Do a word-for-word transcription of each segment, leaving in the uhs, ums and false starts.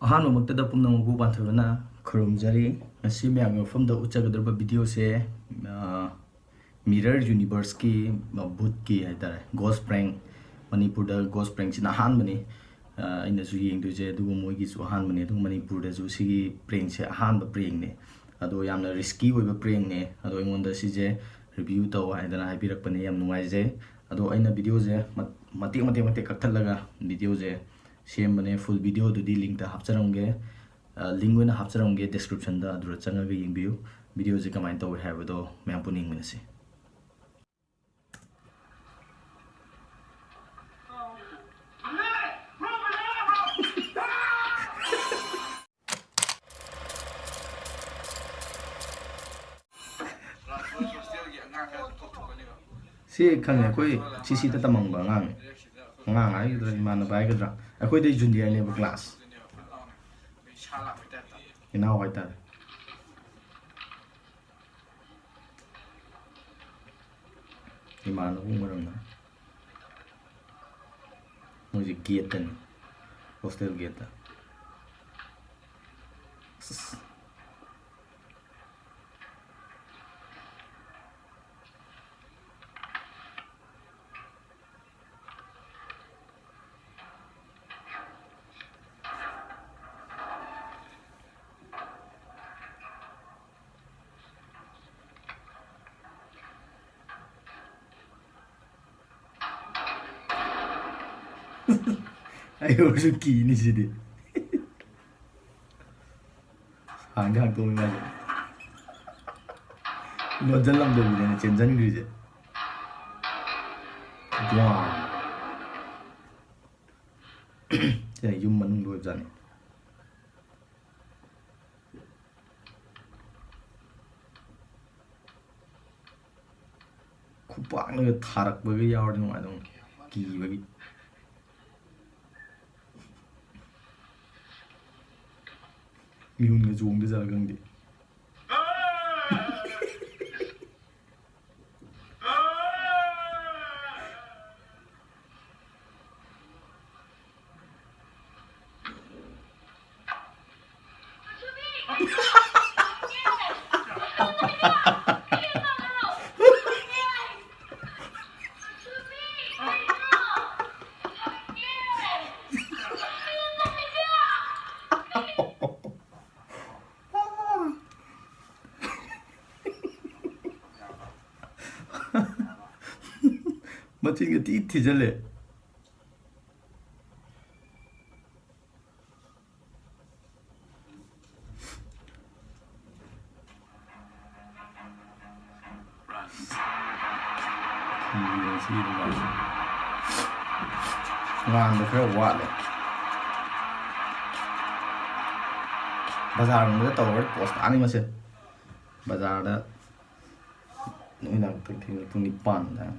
ꯑꯍꯥꯟꯕꯃꯛꯇꯗ ꯄꯨꯝꯅꯃꯛꯄꯨ ꯄꯥꯟꯊꯣꯏꯕꯅ ꯈꯨꯔꯨꯝꯖꯔꯤ꯫ ꯉꯁꯤ ꯃꯌꯥꯝꯒꯤ ꯃꯐꯝꯗ ꯎꯠꯆꯒꯗꯧꯔꯤꯕ video ꯁꯦ, ꯑ, Mirror Universe ꯀꯤ, ꯑ, ꯚꯨꯠꯀꯤ ꯍꯥꯏꯇꯥꯔꯦ, ghost prank꯫ ꯃꯅꯤꯄꯨꯔꯗ ghost prank ꯁꯤꯅ ꯑꯍꯥꯟꯕꯅꯤ꯫ ꯑ, ꯑꯩꯅꯁꯨ ꯌꯦꯡꯗꯣꯏꯁꯦ, ꯑꯗꯨꯒ ꯃꯣꯏꯒꯤꯁꯨ ꯑꯍꯥꯟꯕꯅꯤ, ꯑꯗꯨꯒ ꯃꯅꯤꯄꯨꯔꯗꯁꯨ ꯁꯤꯒꯤ prank ꯁꯦ ꯑꯍꯥꯟꯕ prank ꯅꯦ꯫ ꯑꯗꯣ ꯌꯥꯝꯅ risky ꯑꯣꯏꯕ prank ꯅꯦ꯫ ꯑꯗꯣ ꯑꯩꯉꯣꯟꯗ ꯁꯤꯁꯦ review ꯇꯧ ꯍꯥꯏꯗꯅ ꯍꯥꯏꯕꯤꯔꯛꯄꯅꯦ, ꯌꯥꯝ ꯅꯨꯡꯉꯥꯏꯖꯩ꯫ ꯑꯗꯣ ꯑꯩꯅ video ꯁꯦ ꯃ-, ꯃꯇꯦꯛ ꯃꯇꯦꯛ ꯃꯇꯦꯛ ꯀꯛꯊꯠꯂꯒ video ꯁꯦ ꯁꯦꯝꯕꯅꯦ꯫ Full video ꯗꯨꯗꯤ link ꯇ ꯍꯥꯞꯆꯔꯝꯒꯦ, ꯑ, link ꯑꯣꯏꯅ ꯍꯥꯞꯆꯔꯝꯒꯦ description ꯗ, ꯑꯗꯨꯗ ꯆꯪꯉꯒ ꯌꯦꯡꯕꯤꯌꯨ꯫ Video ꯁꯦ ꯀꯃꯥꯏꯅ ꯇꯧꯋꯦ ꯍꯥꯏꯕꯗꯣ ꯃꯌꯥꯝ ꯄꯨꯟꯅ ꯌꯦꯡꯃꯤꯟꯅꯁꯤ꯫ ꯁꯤ ꯈꯪꯉꯦ, ꯑꯩꯈꯣꯏ ꯁꯤ ꯁꯤꯗ ꯇꯝꯃꯝꯕ ꯑꯉꯥꯡꯅꯦ꯫ ꯑꯉꯥꯡ ꯍꯥꯏꯒꯗ꯭ꯔꯥ, ꯏꯃꯥꯟꯅꯕ ꯍꯥꯏꯒꯗ꯭ꯔꯥ, ꯑꯩꯈꯣꯏꯗꯩ junior ꯅꯦꯕ class꯫ ꯏꯅꯥꯎ ꯍꯥꯏꯇꯥꯔꯦ꯫ ꯏꯃꯥꯟꯅꯕ ꯑꯣꯏꯔꯝꯗꯅ꯫ ꯃꯣꯏꯁꯦ gate ꯇꯅꯤ, hostel gate ꯇ꯫ ꯑꯁ꯫ ꯑꯩ ꯑꯣꯏꯔꯁꯨ ꯀꯤꯅꯤ ꯁꯤꯗꯤ꯫ ꯍꯥꯡꯗꯤ ꯍꯥꯡꯇꯣꯛꯑꯝꯃꯤ ꯃꯥꯁꯦ꯫ ꯂꯣꯟꯁꯤꯜꯂꯝꯗꯕꯤꯗꯅꯦ ꯆꯦꯟꯁꯤꯟꯈ꯭ꯔꯤꯁꯦ꯫ ꯁꯤꯅ ꯌꯨꯝ ꯃꯅꯨꯡꯗ ꯑꯣꯏꯕꯖꯥꯠꯅꯤ꯫ ꯈꯨꯄꯥꯛꯅꯒ ꯊꯥꯔꯛꯄꯒ ꯌꯥꯎꯔꯗꯤ ꯅꯨꯡꯉꯥꯏꯗꯧꯅꯤ꯫ ꯀꯤꯕꯒꯤ꯫ ꯃꯤꯍꯨꯟꯒ ꯆꯣꯡꯗꯖꯥꯠꯂ ꯈꯪꯗꯦ꯫ ꯃꯆꯤꯟꯒ ꯊꯤ ꯊꯤꯖꯜꯂꯦ꯫ ꯉꯥꯡꯕ ꯈꯔ ꯋꯥꯠꯂꯦ꯫ ꯕꯖꯥꯔꯒꯨꯝꯕꯗ ꯇꯧꯔꯗꯤ ꯄꯣꯁ ꯇꯥꯅꯤ ꯃꯁꯦ꯫ ꯕꯖꯥꯔꯗ ꯅꯨꯃꯤꯗꯥꯡ ꯊꯦꯡ ꯊꯦꯡꯅ ꯄꯨꯡ ꯅꯤꯄꯥꯟ ꯑꯗꯥꯏ꯫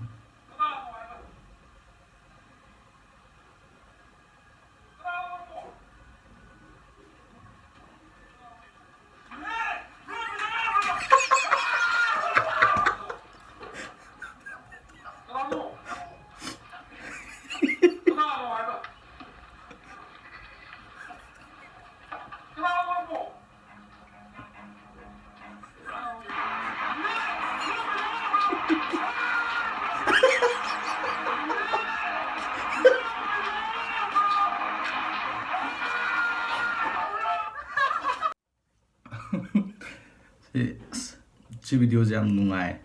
ꯁꯤ, ꯑꯁ, ꯁꯤ videoꯁꯦ ꯌꯥꯝ ꯅꯨꯡꯉꯥꯏ꯫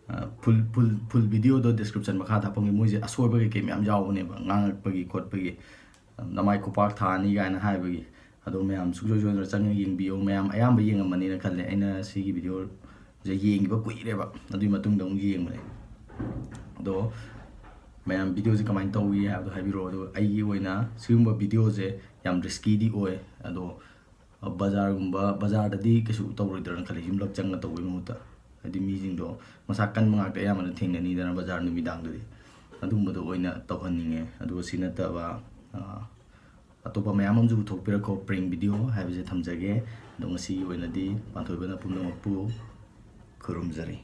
ꯑ, full, full, full videoꯗꯣ description ꯃꯈꯥꯗ ꯍꯥꯞꯄꯝꯒꯦ꯫ ꯃꯣꯏꯁꯦ ꯑꯁꯣꯏꯕ ꯀꯩꯀꯩ ꯃꯌꯥꯝ ꯌꯥꯎꯕꯅꯦꯕ, ꯉꯥꯡꯉꯛꯄꯒꯤ ꯈꯣꯠꯄꯒꯤ, ꯅꯃꯥꯏ ꯈꯨꯄꯥꯛ ꯊꯥꯅꯤ ꯀꯥꯏꯅ ꯍꯥꯏꯕꯒꯤ꯫ ꯑꯗꯣ ꯃꯌꯥꯝ ꯁꯨꯡꯁꯣꯏ ꯁꯣꯏꯗꯅ ꯆꯪꯉꯒ ꯌꯦꯡꯕꯤꯌꯨ꯫ ꯃꯌꯥꯝ ꯑꯌꯥꯝꯕ ꯌꯦꯡꯉꯝꯃꯅꯤꯅ ꯈꯜꯂꯦ, ꯑꯩꯅ ꯁꯤꯒꯤ videoꯁꯦ ꯌꯦꯡꯈꯤꯕ ꯀꯨꯏꯔꯦꯕ, ꯑꯗꯨꯒꯤ ꯃꯇꯨꯡꯗ ꯑꯃꯨꯛ ꯌꯦꯡꯕꯅꯦ꯫ ꯑꯗꯣ ꯃꯌꯥꯝ videoꯁꯦ ꯀꯃꯥꯏꯅ ꯇꯧꯏ ꯍꯥꯏꯕꯗꯣ ꯍꯥꯏꯕꯤꯔꯛꯑꯣ꯫ ꯑꯗꯨꯒ ꯑꯩꯒꯤ ꯑꯣꯏꯅ ꯁꯤꯒꯨꯝꯕ videoꯁꯦ ꯌꯥꯝ riskyꯗꯤ ꯑꯣꯏ, ꯑꯗꯣ ꯕꯖꯥꯔꯒꯨꯝꯕ, ꯕꯖꯥꯔꯗꯗꯤ ꯀꯩꯁꯨ ꯇꯧꯔꯣꯏꯗ꯭ꯔꯅ ꯈꯜꯂꯤ, ꯌꯨꯝꯂꯛ ꯆꯪꯉ ꯇꯧꯕꯩ ꯃꯍꯨꯠꯇ꯫ ꯍꯥꯏꯗꯤ ꯃꯤꯁꯤꯡꯗꯣ ꯃꯁꯥ ꯀꯟꯕ ꯉꯥꯛꯇ ꯑꯌꯥꯝꯕꯅ ꯊꯦꯡꯅꯅꯤꯗꯅ ꯕꯖꯥꯔ ꯅꯨꯃꯤꯗꯥꯡꯗꯗꯤ꯫ ꯑꯗꯨꯒꯨꯝꯕꯗꯣ ꯑꯣꯏꯅ ꯇꯧꯍꯟꯅꯤꯡꯉꯦ꯫ ꯑꯗꯨꯒ ꯁꯤ ꯅꯠꯇꯕ, ꯑ, ꯑꯇꯣꯞꯄ ꯃꯌꯥꯝ ꯑꯃꯁꯨ ꯄꯨꯊꯣꯛꯄꯤꯔꯛꯈꯣ, prank video ꯍꯥꯏꯕꯁꯦ ꯊꯝꯖꯒꯦ꯫ ꯑꯗꯣ ꯉꯁꯤꯒꯤ ꯑꯣꯏꯅꯗꯤ ꯄꯥꯟꯊꯣꯏꯕꯅ ꯄꯨꯝꯅꯃꯛꯄꯨ ꯈꯨꯔꯨꯝꯖꯔꯤ꯫